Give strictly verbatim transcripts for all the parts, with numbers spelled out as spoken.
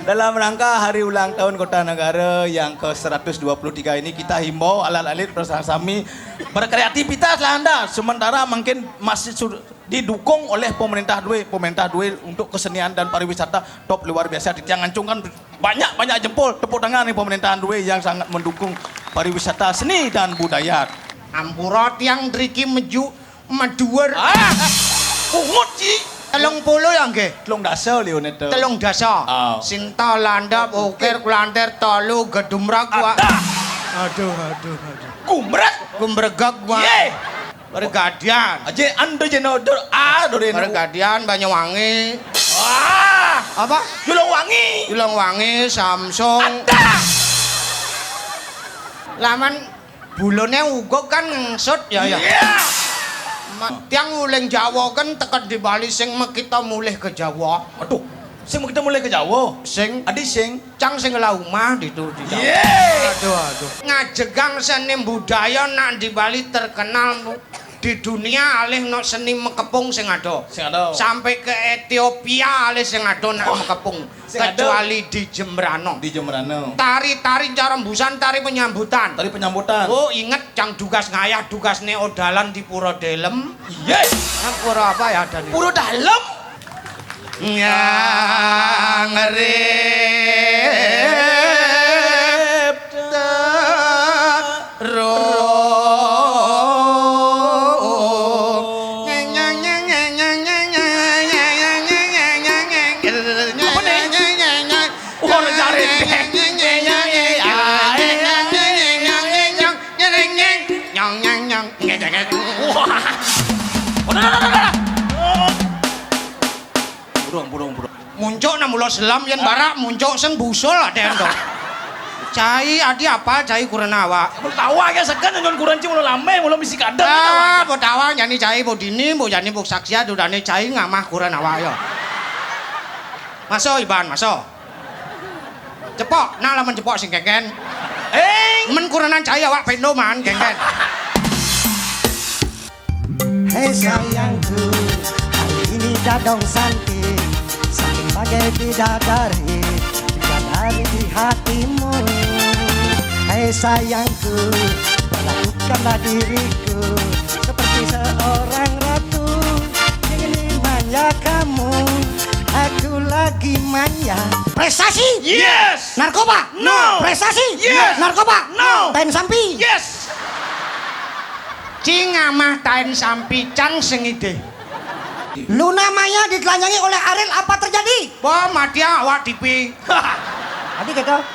Dalam rangka hari ulang tahun Kota Negara yang ke seratus dua puluh tiga ini, kita himbau alit-alit bersama sami berkreativitas lah anda. Sementara mungkin masih sur- didukung oleh pemerintah due, pemerintah due untuk kesenian dan pariwisata top luar biasa. Titiang ngancungkan banyak-banyak jempol, tepuk tangan nih pemerintahan due yang sangat mendukung pariwisata seni dan budaya. Ampura tiang driki meju maduwer. Ah, pungut, Ci. Telung puluh ya nggih. Telung dasa liune to. Telung dasa. Ah. Sinta landap ukir kulantir telu gedumrak wa. Adah. Aduh, aduh, aduh. Gumrek. Gumbregek wa. Ye. Pergadian. Aje anda jeno dur a dore. Pergadian Banyuwangi. Wah. Apa? Julung Wangi. Julung Wangi, Samsung. Adah. Laman bulune uga kan ngengsut ya, ya. Iya. Ma- tiang uling Jawa kan teka di Bali sing mekita mulih ke Jawa. Aduh, sing mekita mulih ke Jawa. Sing adi sing cang sing lah umah ditu di Jawa. Iya. Aduh, aduh. Ngajegang seni budaya nak di Bali terkenal di dunia alih no seni mekepung sing ada. Sing ada. Sampai ke Ethiopia alih sing ada nak mekepung. Sing ada. Kecuali di Jembrano. Di Jembrano. Tari-tari cara rembusan, tari penyambutan. Tari penyambutan. Oh, inget cang dugas ngayah dugas ne odalan di Pura Delem. Iya. Nang pura apa ya ada nih? Pura Dalem. Nyang rip terus. Apa nih? Wah, ora cari. Nyong, nyong, nyong. Wah. Udah, udah, udah, udah. Burung, burung, burung. Muncuk nang mula selam yen barak muncuk sing busul aden to. Cai adi apa cai kurena awak? Tawa ya segan nyon kuran ci mula lame mula misi kadang. Ah, mbok tawa nyani cai mbok dini mbok yani mbok saksian dudane cai ngamah kuren awak ya. Maso Iban, maso. Cepok, nah lamun cepok sing kengken. Eh, men kurenan cai awak pendo man kengken. Hei sayangku, hari ini dadong santi, santi bagai bidadari, bidadari di hatimu. Hei sayangku, perlakukanlah diriku seperti seorang ratu. Ini manja kamu, aku lagi manja. Prestasi? Yes. Narkoba? No. Prestasi? Yes. Narkoba? No. Tain sampi? Yes. Cing amah tain sampi cang sengide. Luna Maya ditelanjangi oleh Ariel, apa terjadi? Wah, mati awak T V. Tadi kata.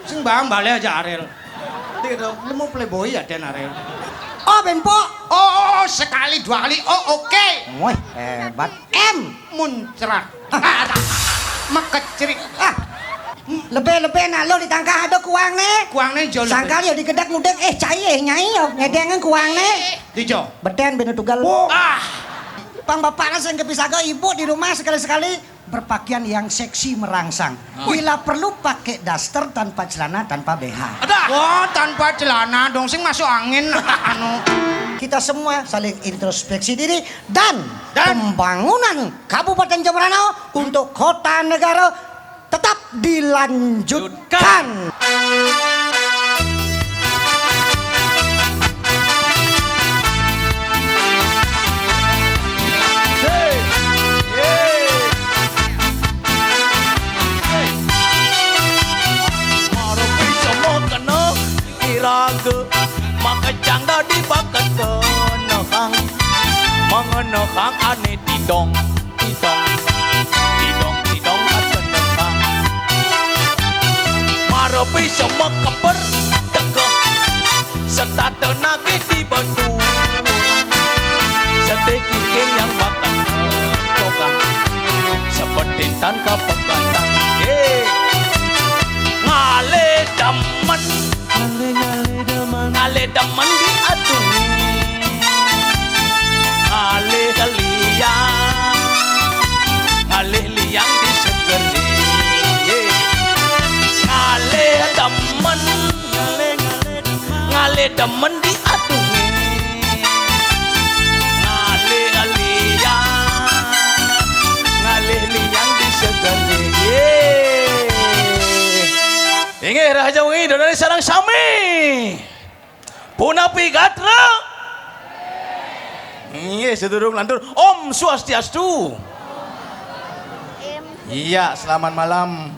Sing bang balik aja Ariel. Tadi kata, lemu playboy ya den Ariel. Oh, bempok. Oh, oh, oh, sekali dua kali. Oh, oke. Woi, hebat. M. Muncrat. Mekecrik. Ah. Lebih-lebih nak lo ditangkah ada kuang ne. Kuang ne jol. Sangkal ya digedek ngudek, eh, cai, eh, nyai ya ngedengen kuang ne. Dijo. Beden bene tugal. Oh. Ah. Pang bapak kan sering kepisaga ibu di rumah sekali-sekali berpakaian yang seksi merangsang. Ah. Bila perlu pakai daster tanpa celana, tanpa B H. Ada. Wah, tanpa celana dong sing masuk angin anu. Kita semua saling introspeksi diri dan, dan pembangunan Kabupaten Jembrana untuk kota negara tetap dilanjutkan. Iraga makejang dadi bakat kenehang, mangenehang ane tidong, tidong, tidong, tidong, kat kenehang. Marepi semek kemper teka, setata nage di batu, seteki kenyang bakat tokang, sepetintan kapekatan. Eh, ngalih demen. Ngalih, ngalih demen. Ngalih demen diadungi. Ngalih liang. Ngalih liang disegeri. Ngalih demen. Ngalih, ngalih demen. Ngalih demen diadungi. Ngalih liang. Ngalih liang disegeri. Rahajeng wengi Ida Dane sareng sami. Punapi gatra? Nggih, sadurung lantur, Om Swastiastu. Iya, selamat malam.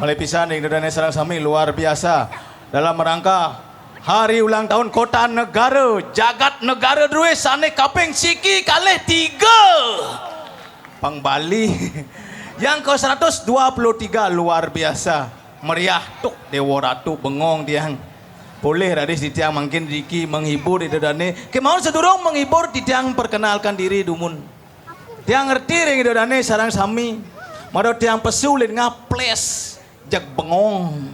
Malih pisan ring Ida Dane sareng sami, luar biasa. Dalam rangka hari ulang tahun Kota Negara, Jagat Negara druwe sane kaping siki kalih tiga. Pang Bali. Yang ke seratus dua puluh tiga, luar biasa. Meriah tuh, Dewa Ratu, bengong tiang. Polih raris titiang mangkin niki menghibur Ida Dane. Kemawon sadurung menghibur, titiang perkenalkan diri dumun. Tiang ngerti ring Ida Dane sareng sami. Mara tiang pesu len ngaples, jeg bengong.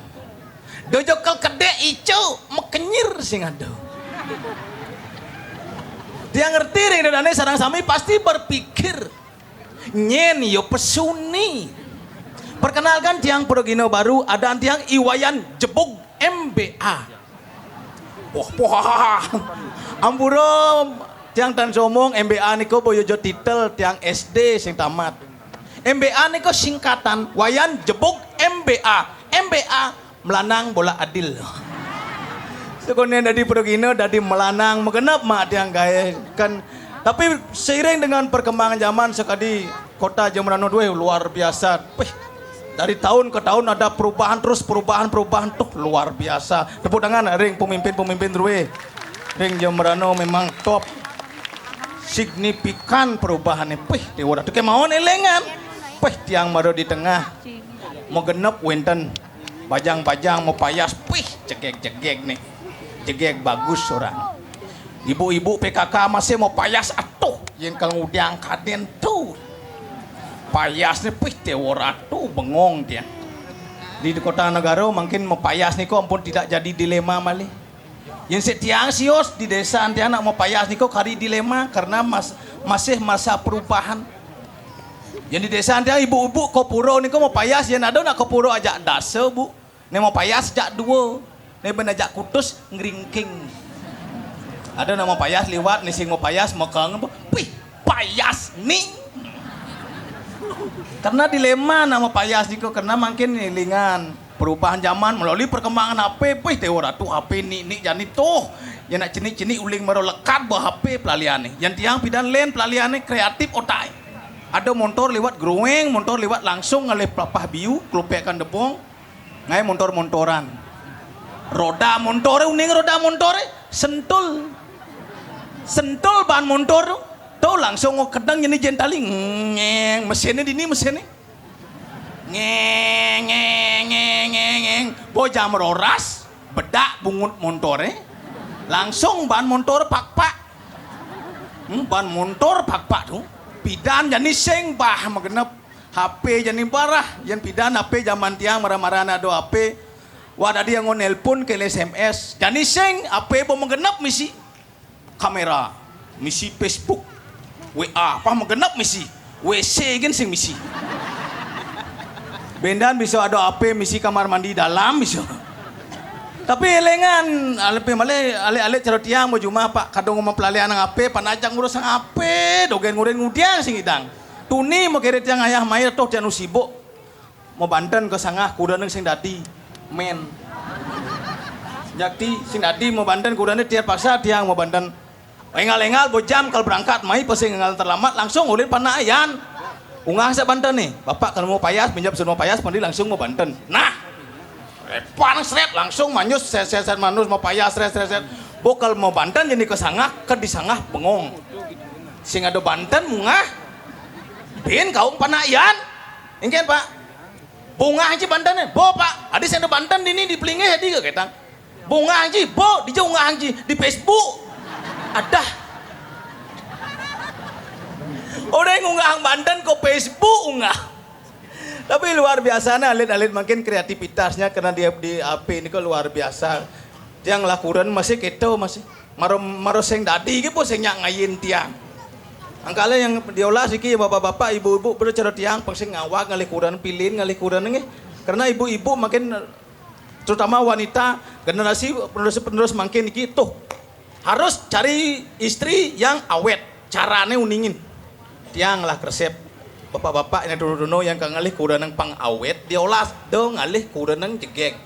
Dojo kel kedek icu, mekenyir sing ada. Tiang ngerti ring Ida Dane sareng sami pasti berpikir, nyen ya pesuni. Perkenalkan tiang pragina baru, adan tiang I Wayan Jebug M B A. Wah, wah. Ampura, tiang tan somong, M B A nika boya ja titel, tiang S D sing tamat. M B A nika singkatan Wayan Jebug M B A. M B A, melanang bola adil. Sekone dadi pragina, dadi melanang, magenep mak tiang gae kan. Tapi seiring dengan perkembangan zaman sekadi Kota Jembrana duwe luar biasa. Wih, dari tahun ke tahun ada perubahan, terus perubahan, perubahan tuh luar biasa. Tepuk tangan ring pemimpin-pemimpin duwe. Ring Jembrana memang top. Signifikan perubahannya. Wih, Dewa Ratu kemawon elengan. Wih, tiang mara di tengah. Magenep wenten. Bajang-bajang mapayas. Wih, jegeg-jegeg nih. Jegeg bagus orang. Ibu-ibu P K K masih mapayas atuh, yen kal ngudiang kaden tuh. Payasne, wih, Dewa Ratu, bengong tiang. Di Kota Negara mangkin mapayas nika ampun tidak jadi dilema malih. Yen sik tiang sios di desa tiang nak mapayas nika kari dilema karena mas-, masih masa perubahan. Yen di desa tiang ibu-ibu ka pura nika mapayas, yen ada nak ka pura ajak dasa, Bu. Né mapayas jak dua. Né ben ajak kutus ngringking. Ada nak mapayas liwat, né sing mapayas mekeng, "Pih, payas ni." Karena dilema nak mapayas niku, karena mangkin élingan perubahan zaman melalui perkembangan H P, pih, Déwa Ratu H P nik-nik jani tuh. Ya nak cenik-cenik uling mara lekad ba H P pelaliané. Yan tiang pidan lén pelaliané kreatif otaké. Ada montor liwat growéng, montor liwat langsung ngalih pelapah biu, kelupékan debong. Ngaé montor-montoran. Roda montoré, uning roda montoré, sentul. Sentul ban montor tu. Tu langsung kedeng jani jén tali. Ngéng, mesinné dini mesinné. Ngéng, ngéng, ngéng, ngéng, ngéng. Bo jam roras, bedak bungut montoré. Langsung ban montor pakpak. Hmm, ban montor pakpak tu. Pidan jani sing bah magenep. H P jani barah, yan pidan H P jaman tiang mara-mara nak ada H P. Wah, dadi anggo nelpon ké S M S. Jani sing H P ba magenep misi kaméra, misi Facebook, W A, pah magenep misi. W C gén sing misi. Bendan bisa ada H P misi kamar mandi dalam bisa. Tapi élingan, alit malih, alit-alit cara tiang ba jumah, Pak, kadung mapelalian H P, pan ajak ngurus H P, dogén ngurén ngudiang sing idang. Tuni makiré tiang ayah mair tuh tiang nu sibuk. Mabanten ka sangah kudané sing dadi. Mén. Jakti sing dadi mabanten kudané tiar paksa tiang mabanten. Énggal-énggal ba jam kal berangkat mai pasti énggal terlambat langsung ulin panayan. Ungah sa banten nih. Bapak kalau mau payas, pinjam semua payas, mandi langsung mabanten. Nah. Pan sret langsung manjus sret sret sret manus mau payas sret sret sret. Bo kal mabanten jani ka sangah, ka di sangah bengong. Sing ada banten mungah. Bin kaung panayan. Ingkén, Pak. Bungah ji bantenné. Bo, Pak. Adi sing ada banten dini di pelinggih adi ka ketang. Bungah ji, bo, dija ungah ji di Facebook. Adah. Udah ngunggah banten ka Facebook ungah. Tapi luar biasa nah, alit-alit mangkin kreativitasnya karena di, di H P ini kok luar biasa. Tiang lakuran masih kéto masih. Maro, maro sing dadi ki pun sing nyak ngayin tiang. Angkala yang diolah siki bapak-bapak, ibu-ibu pada cara tiang pang sing ngawag ngalih kuran pilin ngalih kuran nggih. Karena ibu-ibu makin terutama wanita generasi penerus-penerus mangkin iki tuh harus cari istri yang awet. Carané uningin. Tiang lah kresep. Bapak-bapak, yan duno-duno yan ka ngalih kurenan pang awet, diolas, da ngalih kurenan jegeg.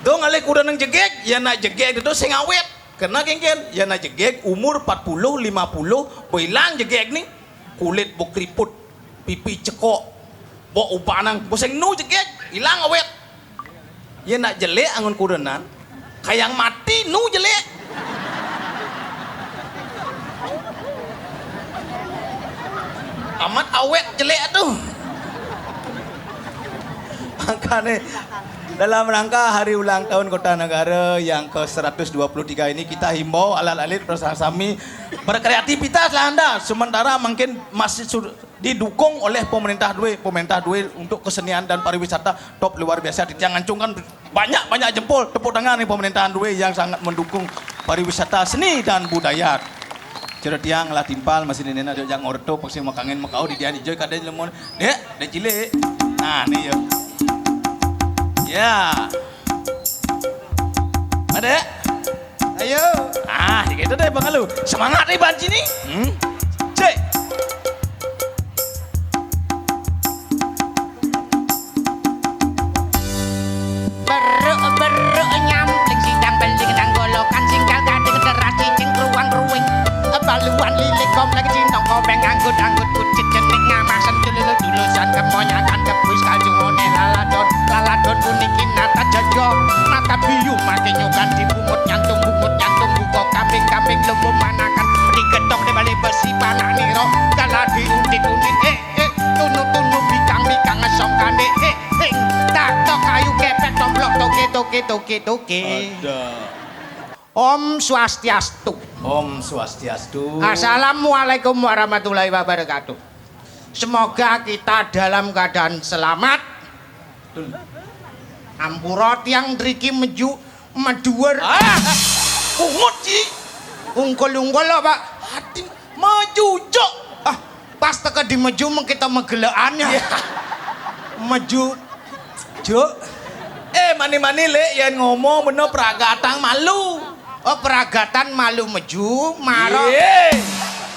Da ngalih kurenan jegeg, yan nak jegeg ditu sing awet. Kena kénkén, yan nak jegeg umur empat puluh, lima puluh, ba ilang jegeg ni, kulit ba keriput, pipi cekok, ba ubanang, ba sing nu jegeg, ilang awet. Yan nak jelék anggon kurenan, kayang mati nu jelék. Amat awet jelék tu. Makané, dalam rangka hari ulang tahun Kota Negara yang ke seratus dua puluh tiga ini, kita himbau alit-alit bersama-sama berkreativitaslah anda. Sementara mungkin masih sur- didukung oleh pemerintah dué, pemerintah dué untuk kesenian dan pariwisata top luar biasa. Titiang ngancungkan banyak-banyak jempol, tepuk tangan ni pemerintahan dué yang sangat mendukung pariwisata, seni dan budaya. Céra tiang lah timpal masih nénéna, dek, jak ngorto, pasti makangin makau di dian ijo kadén lemon. Dek, dek cilik. Nah, ni yo. Ya. Adek. Ayo. Ah, ya gitu deh, Bang Alu. Semangat nih, Banci nih. Hmm. Cek. Beruk-beruk nyampleng sidang beling nang golokan singkal gading deras cicing kruang kruing. Baluan lilik komplek cinong kopeng anggut-anggut kucit cenik ngamasen dululu dulusan kemonyakan kebus kayu ngone laladon laladon puniki nata jaja mata biyu mati nyukan dibungut nyantung bungut nyantung buka kambing kambing lembu manakan digetong di bali besi panak niro kalah diuntit untit eh eh tunu tunu bikang bikang ngesong kane eh eh tak tok kayu kepek tomplok toke toke toke toke. Ada. Om Swastiastu. Om Swastiastu. Assalamualaikum warahmatullahi wabarakatuh. Semoga kita dalam keadaan selamat. Ampura tiang driki meju meduwer. Ah, ungut, Ci. Ungkul-ungkul lho, Pak. Adi, mejujuk. Ah, pas teka di meju mengkita megelekan ya. Iya. Meju. Juk. Eh, mani-mani, Lek, yén ngomong bener pragatang malu. Oh, pragatan malu meju, marok. Iya.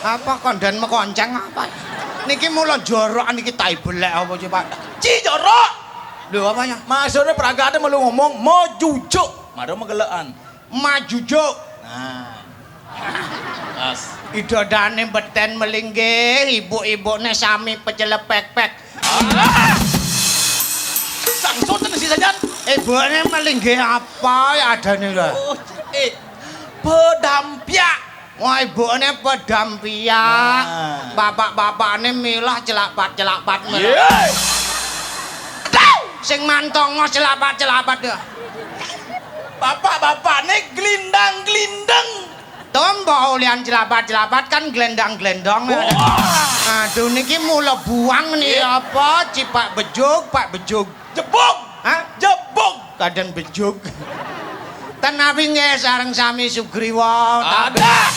Apa kondan mekonceng apa? Niki mula jorok niki tai belek apa coba? Ci jorok. Lho, apa ya? Maksudnya pragatan malu ngomong, mejujuk. Mara megelekan. Majujuk. Nah. Pas. Idodane beten melinggih, ibu-ibune sami pecelepekpek. Ah! Sangsoten si sajan. Ibune melinggih apa ya adane lho? Oh, eh, pedampiak. Wah, ibune pedampiak. Nah. Bapak-bapakne milah celapat-celapat milah. Yes. Aduh! Sing mantongo celapat-celapat ya. Bapak-bapakne glindang-glindang. Tombo ulian jelabat-jelabat kan glendang-glendong. Wah. Aduh niki mula buang nih. Iya. Apa cipak bejug, pak bejug. Jebug. Hah? Jebug. Kadang bejug. Tenapi nggih sareng sami Sugriwa. Ada.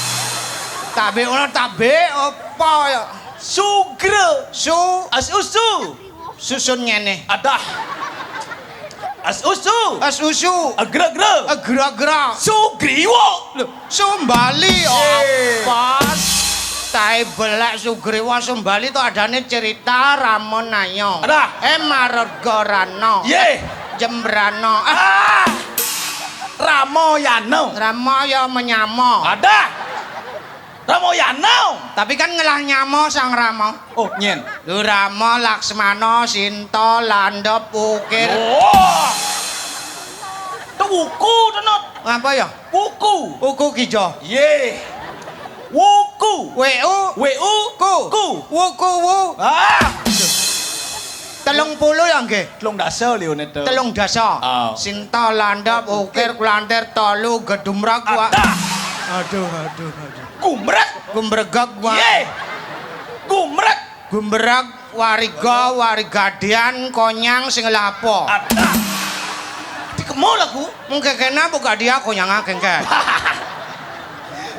Tabe ora tabe apa ya? Sugra. Su. As usu. Susun ngene. Adah. As usu. As usu. Agra-gra. Agra-gra. Sugriwa. Lho, Sumbali. Oh, eh. Pas. Tai belek Sugriwa Sumbali to adane cerita Ramanaya. Adah. Eh, Marga Rana. Ye. Jembrana. Ah. Ah. Ramayana. Rama ya menyama. Adah. Ramayana. Tapi kan ngelah nyama Sang Rama. Oh, nyen. Lho Rama, Laksmana, Sinta, Landep, Ukir. Oh. Itu wuku tenut. Apa ya? Wuku. Wuku Kijo. Ye. Wuku. W U. W U. Ku. Ku. Wuku wu. Ah. Telung puluh ya nggih. Telung dasa liune to. Telung dasa. Ah. Sinta, Landep, Ukir, Kulantir, Tolu, Gedumrek, wa. Adah. Aduh, aduh, aduh. Gumrek. Gumbregeg, wa. Ye. Gumrek. Gumbreg, Wariga, Warigadian, Konyang, sing lha apa? Adah. Dikemul aku. Mung kekena bu gadia Konyang akeh, kek.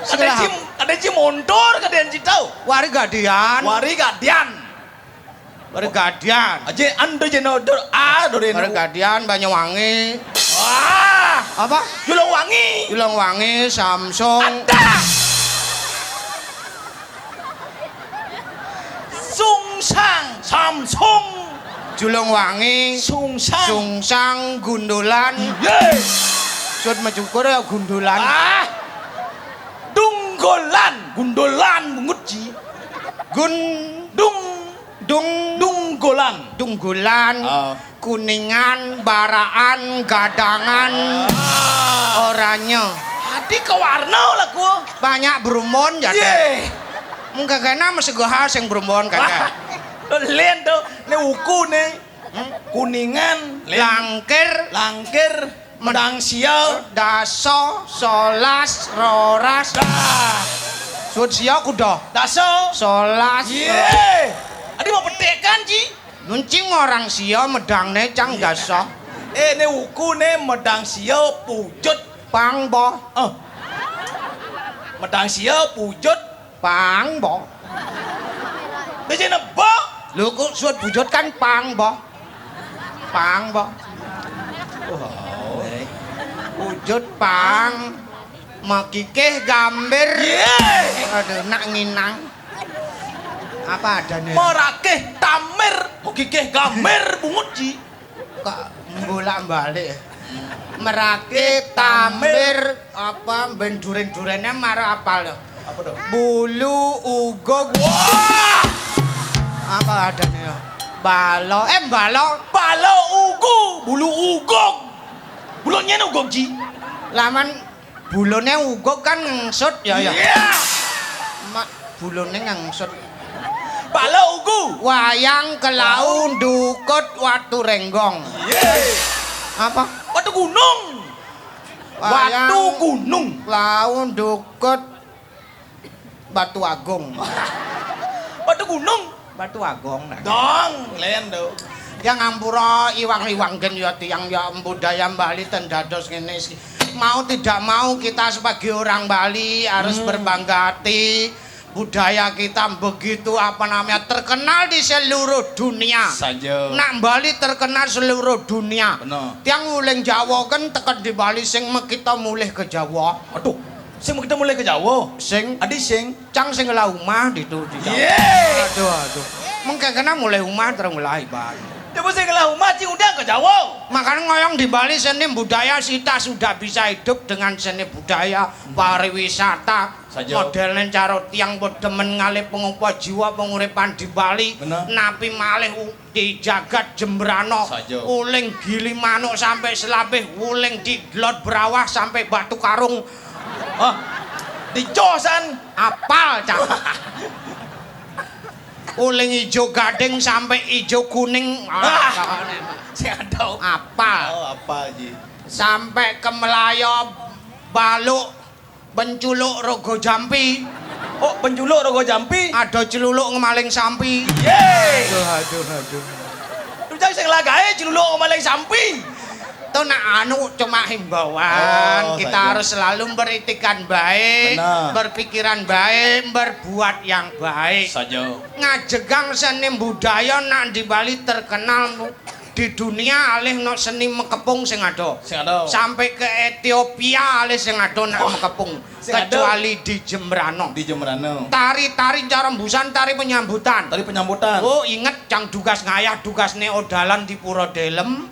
Sing lha apa? Ada ci, ada ci montor, ada yang ci tahu. Warigadian. Warigadian. Warigadian. Aja anda je nodur, ah, dorin. Warigadian, Banyuwangi. Wah. Apa? Julungwangi. Julungwangi, Samsung. Ada. Sung. Julung Wangi. Sungsang. Sungsang, Gundulan. Ye. Sud Mecukur ya Gundulan. Ah. Dunggolan, Gundulan bungut ji. Gun Dung Dung Dunggolan. Dunggulan. Ah. Kuningan, Baraan, Gadangan, Ah. Oranye. Adi ke warna lagu. Banyak brumbon ya. Ye. Mung kagana mesti goha sing brumbon kagak. Len to, ne uku ne. Hmm? Kuningan, Len. Langkir. Langkir, Medang Sia. Daso, solas, roras. Dah. Sud Sia kuda. Daso. Solas. Ye. Adi mau petekan ji. Nuncing orang Sia medangne cang daso. Eh, ne uku ne Medang Sia pujut. Pang boh. Oh. Medang Sia pujut. Pang boh. Biji nebo. Lu kok suat pujut kan pang boh. Pang boh. Wow. Pujut pang. Makikih gambir. Ye. Aduh, nak nginang. Apa adanya? Merakih tamir, gigih gamir, bungut ji. Kok bolak-balik? Merakih tamir, apa ben duren-durennya mara apal ya? Apa tuh? Bulu ugug. Wah! Apa adanya? Balo, eh balo. Balo ugu, bulu ugug. Bulunya ugug ji. Laman Bulune ugug kan ngengsut ya, ya. Iya. Mak, bulune ngengsut. Bala ugu. Wayang kelau ndukut watu renggong. Iya. Apa? Watu gunung. Wayang Watu gunung. Kelau ndukut Batu Agung. Watu gunung. Batu Agung, nah. Dong, len tuh. Ya ngampura iwang-iwang gen ya tiang ya budaya Bali ten dados ngene iki. Mau tidak mau kita sebagai orang Bali harus Hmm. berbangga hati. Budaya kita begitu apa namanya terkenal di seluruh dunia. Saja. Nak Bali terkenal seluruh dunia. Bener. Tiang uling Jawa kan teken di Bali sing mekita mulih ke Jawa. Aduh, sing mekita mulih ke Jawa. Sing Adi sing Cang sing ngelah umah ditu di Jawa. Ye. Aduh, aduh. Mengke kena mulai umah terus ngelah iban. Coba sing ngelah umah cing udah ke Jawa. Makanya ngoyong di Bali seni budaya kita sudah bisa hidup dengan seni budaya pariwisata. Saja. Modelnya cara tiang bodemen ngalih pengupa jiwa penguripan di Bali. Bener. Napi malih u- di jagat Jembrana. Saja. Uling gili manuk sampai selabih, uling di Glot Brawah sampai Batu Karung. Hah? Di Josan. Apal, Cak. Uling ijo gading sampai ijo kuning. Ah, Ah. Sing ada. Apal. Oh, apa ji? Sampai ke Melaya Baluk Penculuk Rogo Jampi. Oh, penculuk Rogo Jampi. Ada celuluk ngemaling sampi. Ye. Aduh, aduh, aduh. Tuh cang sing lagae celuluk ngemaling sampi. Tuh nak anu cuma himbauan, Oh, kita saja. harus selalu beritikan baik, Benar. berpikiran baik, berbuat yang baik. Saja. Ngajegang seni budaya nak di Bali terkenal di dunia alih no seni mekepung sing ada. Sing ada. Sampai ke Ethiopia alih sing ada nak Wah, mekepung. sing ada. Kecuali di Jembrano. Di Jembrano. Tari-tari cara rembusan, tari penyambutan. Tari penyambutan. Oh, inget cang dugas ngayah, dugas neo dalan di Pura Delem.